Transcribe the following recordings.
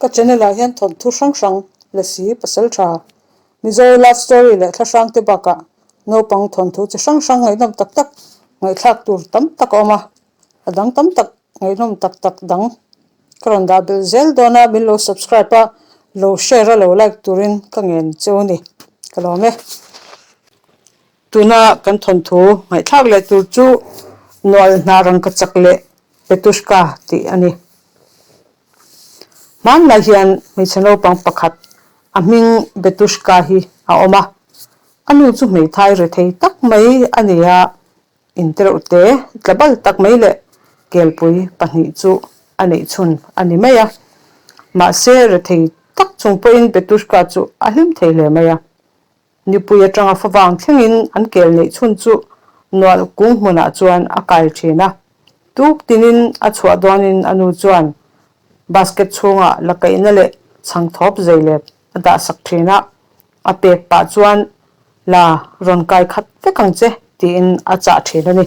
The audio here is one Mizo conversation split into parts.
Ka channel ah hian thawnthu hrang hrang, Lasi, Pasaltha, Mizo love story leh thla hrang te bakah naupang thawnthu chi hrang hrang ngaihnawm tak tak ngaihthlak tur tam tak a awm a, a dang tam tak ngaihnawm tak tak dang ka rawn dah belh zel dawn a, min lo subscribe a, lo share a lo like turin ka ngen cheu a ni, ka lawm e. Tuna kan thawnthu ngaihthlak leh tur chu Nual hna rangkachak leh Petushka tih a ni. Hmanlai hian hmeichhe naupang pakhat a hming Betushka hi a awm a, a nu chu hmeithai rethei tak mai a ni a, intereuh te tla bal tak mai leh kelpui pahnih chu a neih chhun a ni mai a. Mahse rethei tak chung pawhin Betushka chu a hlim thei hle mai a. Nipui atanga favang thlengin an kel neih chhun chu nualh kung hmunah chuan a kai thin a. Tuk tinin a chhuah dawnin a nu chuan basket chhungah la kaihna leh chhang thawp zei let a dah sak thin a. A pek pah chuan la rawn kai khat vek ang che tiin a chah thin a ni.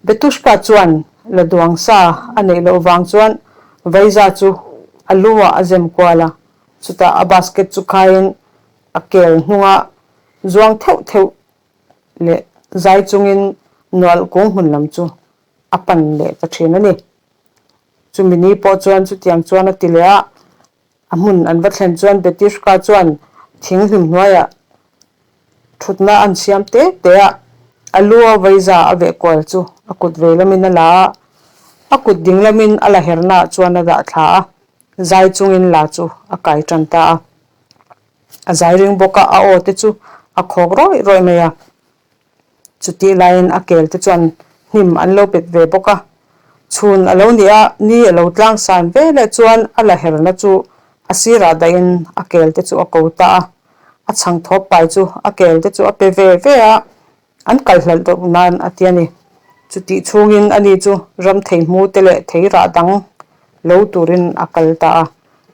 Betushka chuan la duang sa a neih loh vang chuan Vaiza chu a lu ah a zem kual a. Chutah a basket chu khaiin a kel hnunga zuang theuh theuh leh zai chungin nualh kung hmun lam chu a pan leh ta thin a ni. Chumi ni pawh chuan chutiang chuan a ti leh a, a hmun an va thlen chuan Betishka chuan thing hlim hnuaiah thutna an siam te te a, a lu a veiza a veh kual chu a kut vei lamin a la a, a kut ding lamin a la hernaah chuan a dah thla a, zai chungin la chu a kai tan ta a. A zai ring bawk a, a aw te chu a khawk rawih rawih mai a. Chutih laiin a kel te chuan hnim an lo pet ve bawk a. Chhun a lo nih a, ni a lo tlang san ve leh chuan a la herna chu a sirah dahin a kel te chu a ko ta a. A chhang thawp pai chu a kel te chu a pe ve ve a, an kal hlalh deuh nan a ti a ni. Chutih chhungin ani chu ram thei hmu te leh thei rah dang lo turin a kal ta a.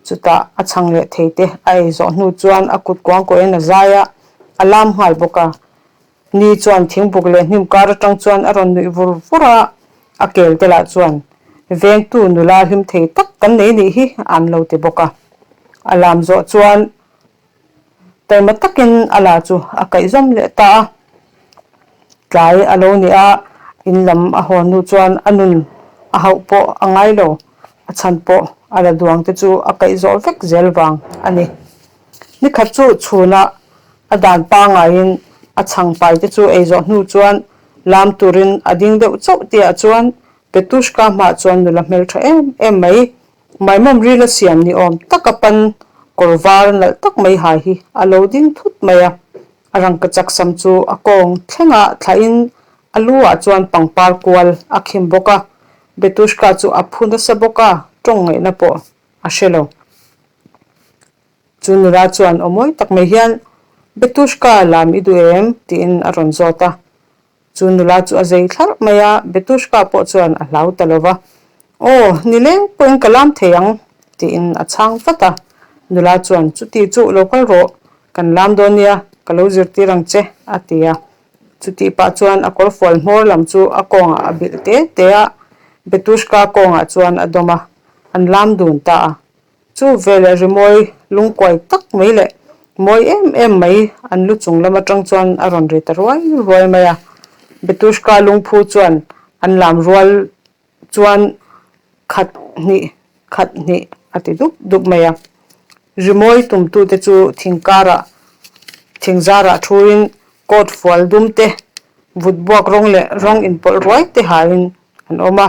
Chutah a chhang leh thei te a ei zawh hnu chuan a kut kuang kuahin a zai a, a lam nghal bawk a. Ni chuan thingbuk leh hnim kar atang chuan a rawn nuih vur vur a, a kel te lah chuan vengtu nula hlim thei tak kan nei nih hi an lo ti bawk a. A lam zawh chuan taima takin a la chu a kaihzawm leh ta a. Tlai a lo ni a, in lam a haw hnu chuan a nun a hauh pawh a ngai lo, a chhan pawh a la duang te chu a kaihzawh vek zel vang a ni. Nikhat chu chhunah a dan pangaiin a chhang pai te chu ei zawh hnu chuan lam turin a ding deuh chauh tihah chuan Petushka hmah chuan nula hmeltha em em mai, maimawm rila siam ni awm taka pan kawr var nalh tak mai hai hi a lo ding thut mai a. A rangkachak sam chu a kawng thlengah thlahin a lu ah chuan pangpar kual a khim bawk a, Petushka chu a phu nasa bawk a, tawng ngaihna pawh a hre lo. Chu nula chuan aw mawi tak mai hian, Betushka, lam i duh em? tiin a rawn zawt a. Chu nula chu a zei thlarh mai a, Betushka pawh chuan a hlau ta lo va. Aw, nileng pawhin ka lam thei ang, tiin a chhang vat a. Nula chuan, Chuti chu lo kal rawh, kan lam dawn nia, ka lo zirtir ang che, a ti a. Chutih pah chuan a kawrfual hmawr lam chu a kawngah a bilh te te a, Betushka kawngah chuan a dawm a, an lam dun ta a. Chu veleh rimawi lungkuai tak mai leh mawi em em mai an lu chung lam atang chuan a rawn ri ta ruai ruai mai a. Betushka lungphu chuan an lam rual chuan khat hnih khat hnih a ti dup dup mai a. Rimawi tumtute chu thing karah thing zarah thuin coat fual dum te vut buak rawng leh rawng inpawlh ruai te hain an awm a.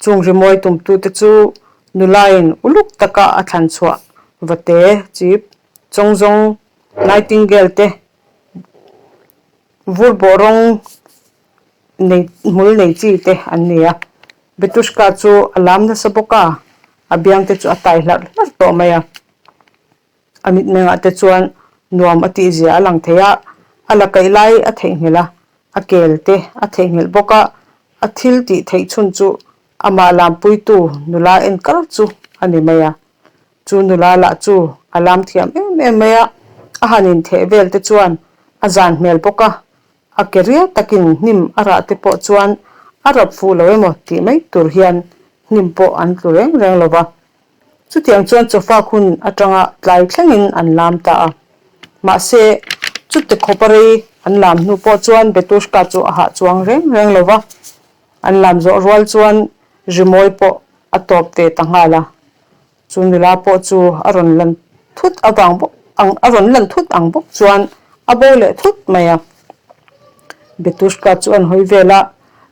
Chung rimawi tumtute chu nulain uluk taka a thlan chhuah vate, chip, chawngzawng, nightingale te, vurbawh rawng nei hmul nei chi te an ni a. Betushka chu a lam nasa bawk a, a biang te chu a tai hlarh hlarh tawh mai a. A mitmengah te chuan nuam a tih zia a lang thei a, a la kaih lai a theihnghilh a, a kel te a theihnghilh bawk a, a thil tih theih chhun chu amah lampuitu nula en kar chu a ni mai a. Chu nula lah chu a lam thiam em em mai a, a han intheh vel te chuan a zan hmel bawk a, a ke rial takin hnim a rah te pawh chuan a rap fuh lo emaw tih mai tur hian hnim pawh an tlu reng reng lo va. Chutiang chuan chawfak hun atanga tlai thlengin an lam ta a. Mahse, chute khawpa rei an lam hnu pawh chuan Betushka chu a hah chuang reng reng lo va. An lam zawh rual chuan rimawi pawh a tawp ve ta nghal a. Chu nula pawh chu a rawn lan thut avang bawk ang a rawn lan thut ang bawk chuan a bo leh thut mai a. Betushka chu an hawi vel a,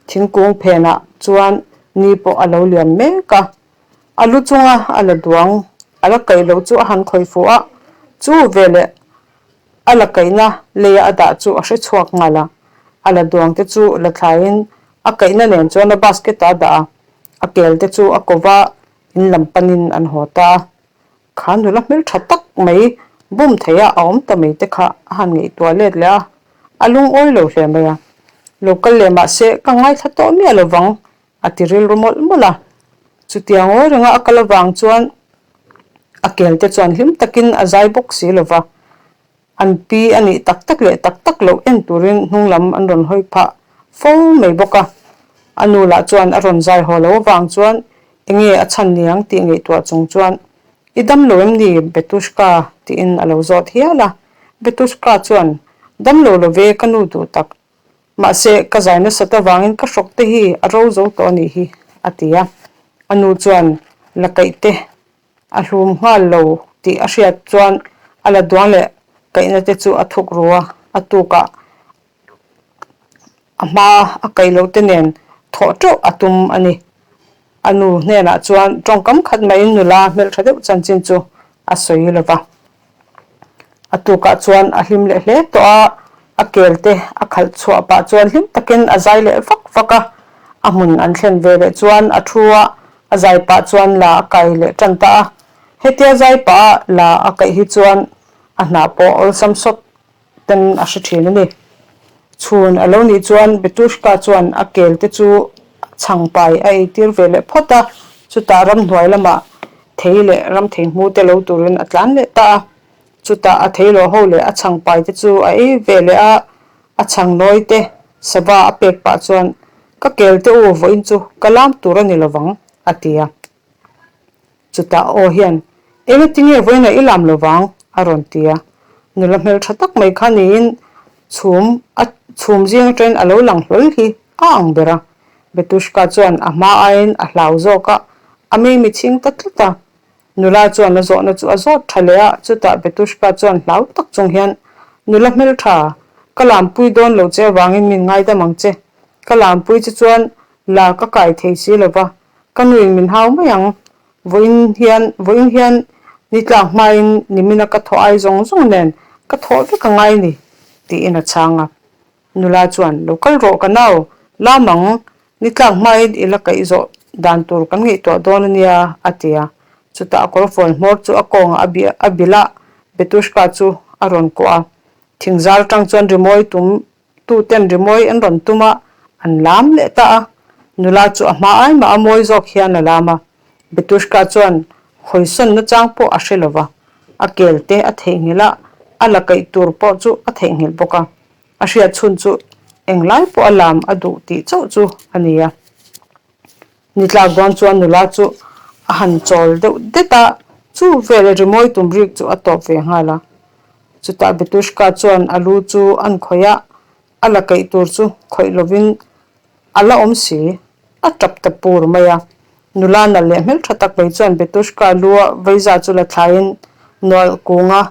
thingkung phenah chuan ni pawh a lo lian mek a. A lu chunga a la duang a la kaih loh chu a han khawih fuh a, chu veleh a la kaihna leia a dah chu a hre chhuak nghal a. A la duang te chu la thlaiin a kaihna nen chuan a basket ah a dah a, a kel te chu a ko va, in lam panin an haw ta a. Kha nula hmeltha tak mai bum theia a awm ta mai te kha a han ngaihtuah let leh a, a lungawi lo hle mai a. Lo kal leh mahse ka ngaithla tawh miah lovang a ti rilru mawlh mawlh a. Chutiang ngawi renga a kal avang chuan a kel te chuan hlim takin a zai bawk si lova, an pi a nih tak tak leh tak tak loh en turin hnung lam an rawn hawi phah fo mai bawk a. A nu lah chuan a rawn zai haw lo avang chuan enge a chhan niang tih ngaihtuah chung chuan, I dam lo em ni Betushka? tiin a lo zawt hial a. Betushka chuan, Dam lo lo ve ka nu duh tak. Mahse, ka zai nasat avangin ka hrawk te hi a ro zo tawh a nih hi, a ti a. A nu chuan la kaih te a hlum nghal lo tih a hriat chuan a la duang leh kaihna te chu a thuk ru a, a tukah a hma a kaih loh te nen thawh teuh a tum a ni. A nu hnenah chuan tawngkam khat maiin nula hmeltha deuh chanchin chu a sawi lo va. A tukah chuan a hlim leh hle tawh a, a kel te a khalh chhuah pah chuan hlim takin a zai leh vak vak a. A hmun an thlen ve leh chuan a thu a, a zai pah chuan la a kai leh tan ta a. Hetia zai pah a la a kaih hi chuan a hnah pawh awlsam sawt ten a hre thin a ni. Chhun a lo nih chuan Betushka chuan a kel te chu chhang pai a eitir ve leh phawt a, chutah ramhnuai lamah thei leh ramthei hmu te lo turin a tlan leh ta a. Chutah a thei lawh ho leh a chhang pai te chu a ei ve leh a, a chhang nawi te sava a pek pah chuan, Ka kel te u vawiin chu ka lam tur a ni lovang, a ti a. Chutah aw hian, Engati nge vawiinah i lam lo vang? a rawn ti a. Nula hmel tha tak mai kha niin chhum a chhum zing atangin a lo lang hlawl hi a ang ber a. Betushka chuan a hma aiin a hlau zawk a, a mimi chhing ta tlat a. Nula chuan a zawhna chu a zawt tha leh a, chutah Betushka chuan hlau tak chung hian, Nula hmel tha, ka lampui dawn lo che avangin min ngaidam ang che. Ka lampui che chuan la ka kai thei si lo va, Ka nuin min hau mai ang. Vawiin hian, vawiin hian ni tlak hmain nimina ka thawh ai zawng zawng nen ka thawh vek a ngai ni, tiin a chhang a. Nula chuan, Lo kal rawh ka nau, lam ang, ni tlak hmain i la kaih zawh dan tur kan ngaihtuah dawn a nia, a ti a. Chutah a kawrfual hmawr chu a kawngah a bih a bilh a, Betushka chu a rawn kuah a. Thingzar tang chuan rimawi tum Tuten rimawi an rawn tum a, an lam leh ta a. Nula chu a hma ai mah a mawi zawk hian a lam a. Betushka chuan hawisawn nachang pawh a hre lo va, a kel te a theihnghilh a, a la kaih tur pawh chu a theihnghilh bawk a. A hriat chhun chu englai pawh a lam a duh tih chauh chu a ni a. Ni tlak dawn chuan nula chu a han chawl deuh det a, chu veleh rimawi tum rik chu a tawp ve nghal a. Chutah Betushka chuan a lu chu an khawih a, a la keih tur chu khawih lovin a la awm si, a tap ta pur mai a. Nula nalh leh hmeltha tak mai chuan Betushka lu a veiza chu la thlaiin nual kunga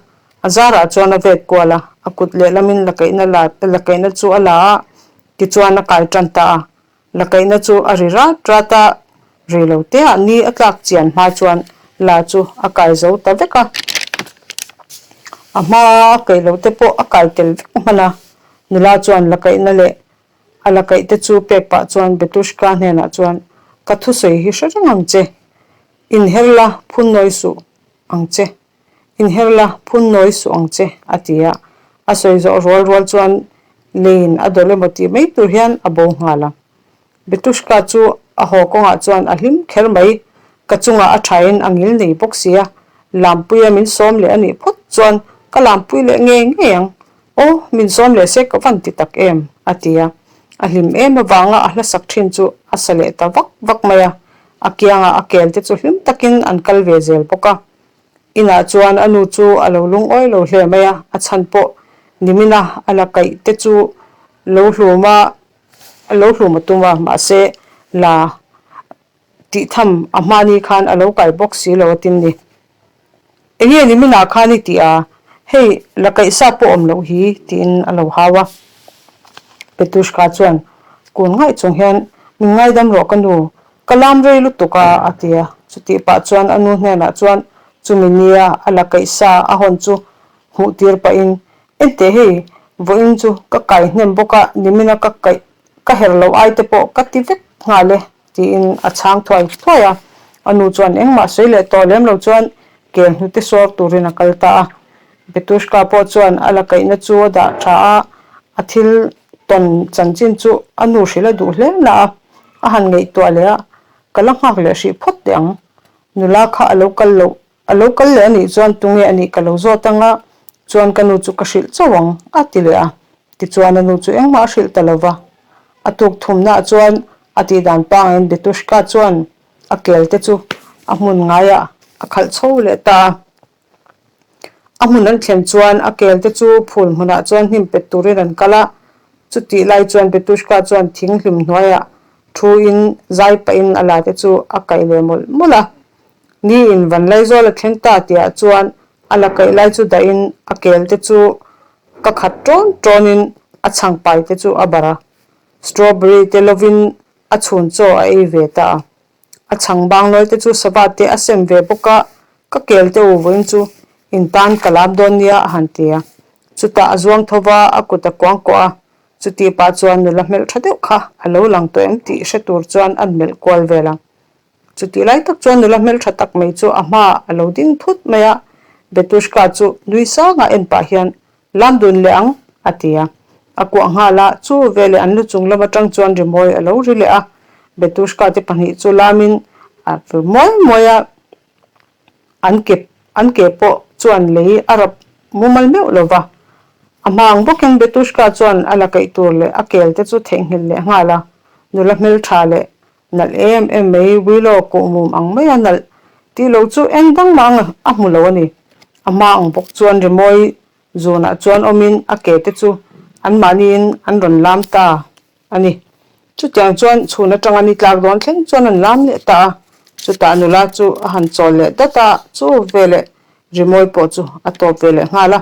a zarah chuan a vet kual a, a kut lehlamin la keihna la la keihna chu a la a, tichuan a kai tan ta a. La kaihna chu a ri rat rat a, rei lo te ah ni a tlak chian hma chuan la chu a kai zo ta vek a. A hma a kaih loh te pawh a kai tel vek hman a, nula chuan la kaihna leh a la kaih te chu pek pah chuan Betushka hnenah chuan, Ka thusawi hi hre reng ang che, inher la phun nawi suh ang che. Inher la, phun nawi suh ang che, a ti a. A sawi zawh rual rual chuan leiin a dawlh emaw tih mai tur hian a bo nghal a. Betushka chu a haw kawngah chuan a hlim kher mai, ka chungah a thain a ngil nei bawk si a, Lampuia min sawm leh a nih phawt chuan ka lampui leh ngei ngei ang. Aw, min sawm leh se ka van ti tak em? a ti a. A hlim em avanga a hlasak thin chu a sa leh ta vak vak mai a. A kiangah a kel te chu hlim takin an kal ve zel bawk a. Inah chuan a nu chu a lo lungawi lo hle mai a, a chhan pawh nimina a la kaih te chu lo hlum a, lo hlum a tum a, mahse la tih tham a hmani khan a lo kai bawk si lo a tin ni. Enge niminah khan i tih a, hei la kaih sa pawh awm loh hi tiin a lo hau a. Petushka chuan kun ngaih chung hian min ngaidam rawh ka nu, Ka lam rei lutuk a, a ti a. Chutih pah chuan a nu hnenah chuan chumi nia a la kaih sa a hawn chu hmuh tir pahin, Enteh hei, vawiin chu ka kai hnem bawk a, nimina ka kaih ka her loh ai te pawh ka ti vek nghal e, tiin a chhang thuai thuai a. A nu chuan engmah sawi leh tawh lem lo chuan kel hnute sawr turin a kal ta a. Petushka pawh chuan a la kaihna chu a dah tha a, a thil tawn chanchin chu a nu hrilh a duh hle na a. A han ngaihtuah leh a, ka la nghak leh hrih phawt teh ang. Nula kha a lo kal loh, a lo kal leh a nih chuan tunge a nih ka lo zawt ang a, chuan ka nu chu ka hrilh chauh ang, a ti leh a. Tichuan a nu chu engmah a hrilh ta lo va. A tuk thumnaah chuan a tihdan pangaiin Betushka chuan a kel te chu a hmun ngaiah a khalh chho leh ta a. A hmun an thlen chuan a kel te chu phul hmunah chuan hnim pet turin an kal a, chutih lai chuan Petushka chuan thing hlim hnuaiah thu in zai pahin a la te chu a kaih leh mawlh mawlh a. Ni in Vanlaizawl a thleng ta tihah chuan a la kaih lai chu dahin a kel te chu ka khat ṭawn ṭawnin a chhangpai te chu a barh a, strawberry te lovin a chhun chaw a ei ve ta a. A chhang banglawi te chu sava te a sem ve bawk a, ka kel te u vawiin chu in tan ka lam dawn nia a han ti a. Chutah a zuang tho va, a kut a kuang kuah a, chuti pah chuan nula hmelh tha deuh kha a lo lang tawh em tih hre tur chuan an melh kual vel a. Chutih lai tak chuan nula hmelh tha tak mai chu a hmaah a lo ding thut mai a, Betushka chu nui sangah en pah hian Lam dun leh ang, a ti a. A kuah nghal a, chu veleh an lu chung lam atang chuan rimawi a lo ri leh a. Betushka te pahnih chu lamin a ri muai muai a, an ke an ke pawh chuan lei a rap mumal meuh lo va. A hma ang bawkin Betushka chuan a la kaih tur leh a kel te chu theihnghilh leh nghal a, nula hmeltha leh Nalh em em mai, Willow kuhmum ang mai a nalh tih lo chu eng dang mah ang a hmu lo a ni. A hma ang bawk chuan rimawi zunah chuan awmin a ke te chu anmahniin an rawn lam ta a ni. Chutiang chuan chhun atanga ni tlak dawn thleng chuan an lam leh ta a, chutah nula chu a han chawl leh dat a, chu veleh rimawi pawh chu a tawp ve leh nghal a.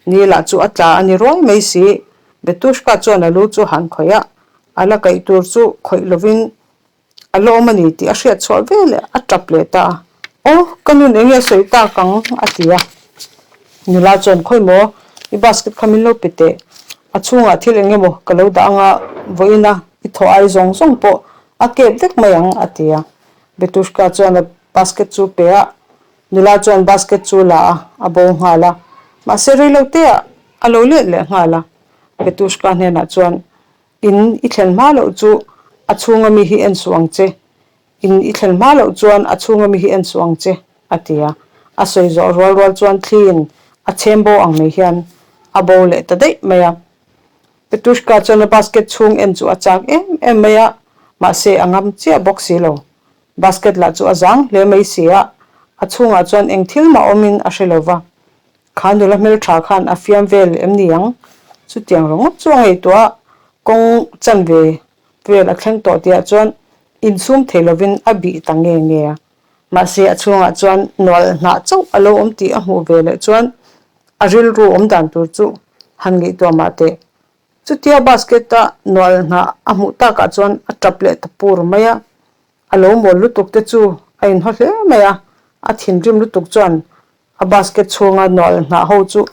Ni lah chu a tla a ni ruai mai si. Betushka chuan a lu chu han khawih a, a la kaih tur chu khawih lovin a la awm a ni tih a hriat chhuah veleh a tap leh ta a. Aw, ka nun eng nge sawi tak ang? a ti a. Nula chuan, Khawi maw, i basket kha min lo pe teh. A chhungah thil eng emaw ka lo dah anga vawiin a, i thaw ai zawng zawng pawh a kep vek mai ang, a ti a. Betushka chuan a basket chu pe a, Nula chuan basket chu la a, a bo nghal a. Mahse reilo te ah a lo let leh nghal a. Petushka hnenah chuan, In i thlen hma loh chu a chhunga mi hi en suh ang che. In i thlen hma loh chuan a chhunga mi hi en suh ang che, a ti a. A sawi zawh rual rual chuan thliin a chhem bo ang mai hian a bo leh ta daih mai a. Petushka chuan a basket chhung en chu a chak em em mai a, mahse a ngam chiah bawk si lo. Basket lah chu a zang hle mai si a, a chhungah chuan eng thil mah awmin a hre lo va. Kha nula hmeltha khan a fiam vel em ni ang? Chutiang ringawt chu a ngaihtuah a, kawng chanve vel a thleng tawh tihah chuan insum thei lovin a bih ta nge nge a. Mahse a chhungah chuan nual hnah chauh a lo awm tih a hmuh ve leh chuan a rilru awm dan tur chu han ngaihtuah mah teh. Chutia basket-a nual hnah a hmuh takah chuan a tap leh ta pur mai a, a lo mawl lutuk te chu a inhaw hle mai a, a thinrim lutuk chuan a basket chhunga nual hnah ho chu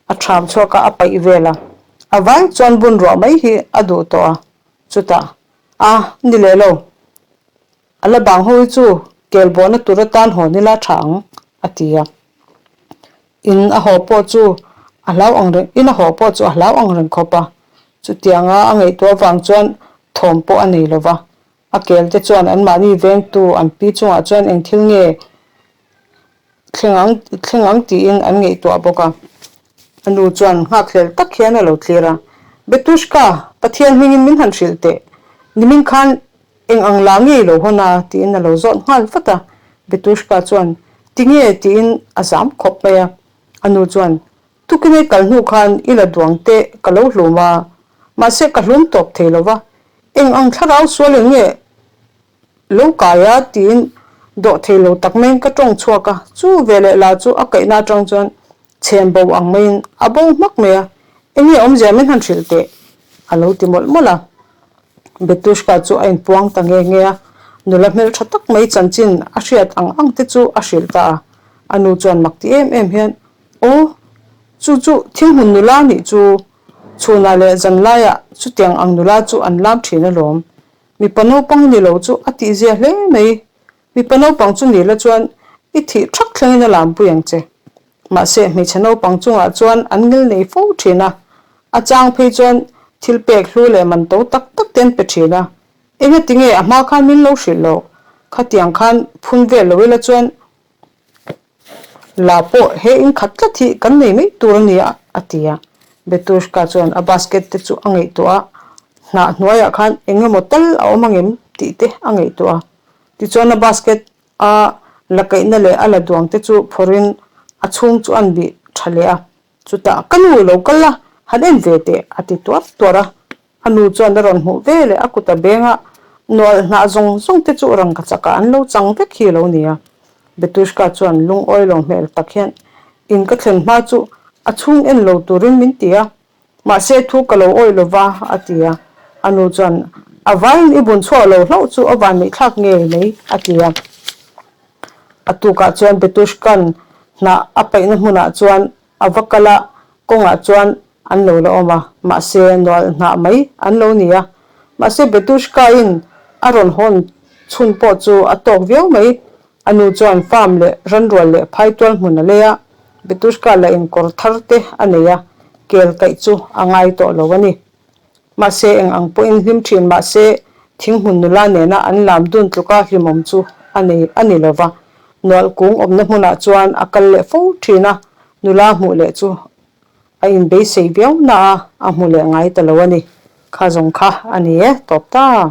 a ṭham chhuak a, a paih vel a, a vai chuan bun ruah mai hi a duh tawh a, chutah, A, ni leh lo, A la bang ho hi chu kel bawhna tur atan hawn ila tha ang, a ti a. In a haw pawh chu a hlau ang reng, in a haw pawh chu a hlau ang reng khawp a. Chutianga a ngaihtuah avang chuan thawm pawh a nei lo va. A kel te chuan anmahni vengtu an pi chungah chuan eng thil nge thleng ang thleng ang tiin an ngaihtuah bawk a. A nu chuan nghakhlel tak hian a lo thlir a, Betushka, Pathian hmingin min han hrilh teh. Nimin khan. Eng ang la nge i lo hawn a? tiin a lo zawt nghal vat a. Betushka chuan, Tinge? tiin a zam khawp mai a. A nu chuan, Tukinei kal hnu khan i la duang teh ka lo hlum a, mahse ka hlum tawp thei lo va, eng ang thlarau sual in nge lo kai a? tiin dawh thei lo tak maiin ka tawng chhuak a. Chu veleh la chu a kaihna atang chuan chhem bo ang maiin a bo hmak mai a, Enge awmzia min han hrilh teh? a lo ti mawlh mawlh a. Betushka chu a inpuang ta nge nge a, nula hmeltha tak mai chanchin a hriat ang ang te chu a hrilh ta a. A nu chuan mak ti em em hian, Aw, chu chu thinghmun nula nih chu, chhunah leh zanlaiah chutiang ang nula chu an lam thin alawm. Mipa naupang ni lo chu a tihzia hle mai. Mipa naupang chu ni la chuan i thih thak thlengin a lampui ang che. Mahse, hmeichhe naupang chungah chuan an ngil nei fo thin a, a chang phei chuan thil pek hlu leh man to tak tak te an pe thin a. Engati nge a hma khan min lo hrilh loh? Khatiang khan phun vel lo ila chuan la pawh he in khat tlat hi kan nei mai tur a ni a, a ti a. Betushka chuan a basket te chu a ngaihtuah a, hnah hnuaiah khan eng emaw tal a awm angem tih te a ngaihtuah a. Tichuan a basket A la kaihna leh a la duang te chu phawrhin a chhung chu an bih tha leh a, chutah ka nu lo kal la, han en ve teh a ti tuar tuar a. A nu chuan a rawn hmuh ve leh a kut a beng a, nual hnah zawng zawng te chu rangka chakah an lo chang vek hi a lo ni a. Betushka chuan lungawi lo hmel tak hian in ka thlen hma chu a chhung en lo turin min ti a, Mahse thu ka lo awih lo va, a ti a. A nu chuan, A vaiin i bun chhuah lo hlauh chu a van neihthlak ngei mai, a ti a. A tukah chuan Betushkan hnah a paihna hmunah chuan a va kal a, kawngah chuan an lo la awm a, mahse nual hnah mai an lo ni a. Mahse Betushka-in a rawn hawn chhun pawh chu a tawk viau mai, A nu chuan farm leh ranrual leh phaitual hmun a lei a, Betushka la in kawr thar te a nei a, kel kaih chu a ngai tawh lo a ni. Mahse eng ang pawhin hlim thin mahse thinghmun nula nena an lam dun tluka hlimawm chu a nei a ni lo va, nualh kung awmna hmunah chuan a kal leh fo thin a, nula hmuh leh chu a inbeisei viau na a, a hmu leh ngai ta lo a ni. Kha zawng kha a ni e, tawp ta.